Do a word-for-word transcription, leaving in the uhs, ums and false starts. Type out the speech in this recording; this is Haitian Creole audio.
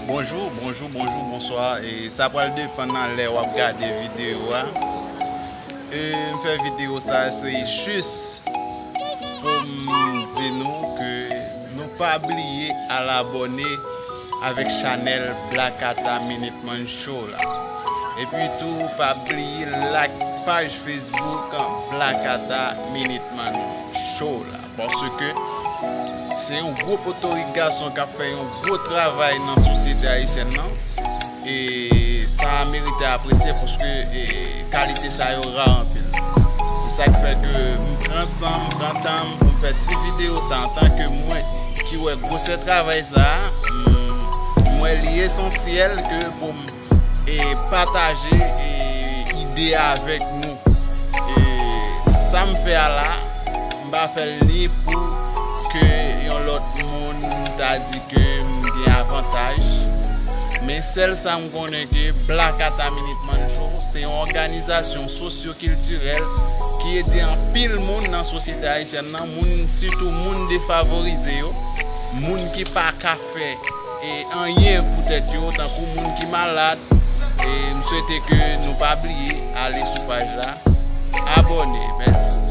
Bonjou, bonjou, bonjou, bonswa. E sa pral depann nan lè w ap gade videyo a. E m fè videyo sa, se jis pou m di nou ke nou pa bliye al abòne avèk chanèl Blakata Minuteman Show la. Epi tou, pa bliye like paj Facebook Blakata Minuteman Show la. Paske se yon gwo potorik gason k ap fè yon gwo travay nan sosyete ayisyèn nan. E sa merite apresye paske e, kalite sa yo ra anpil. Se sa k fè ke m pran san m, pran tan m pou m fè ti videyo sa antanke mwen ki wè gwosè travay sa a. M, m wè li esansyèl ke pou m e, pataje e, ide a avèk nou. E sa m fè a la, m pa fè l ni pou ke yon lòt moun ta di ke m gen avantaj. Men sèl sa m konnen ke Blakata Minuteman Show se yon òganizasyon sosyokiltirèl ki ede anpil moun nan sosyete ayisyèn nan, moun, sitou moun defavorize yo, moun ki pa ka fè e, anyen pou tèt yo, tankou moun ki malad. E m swete ke nou pa bliye ale sou paj la, abòne. Mèsi.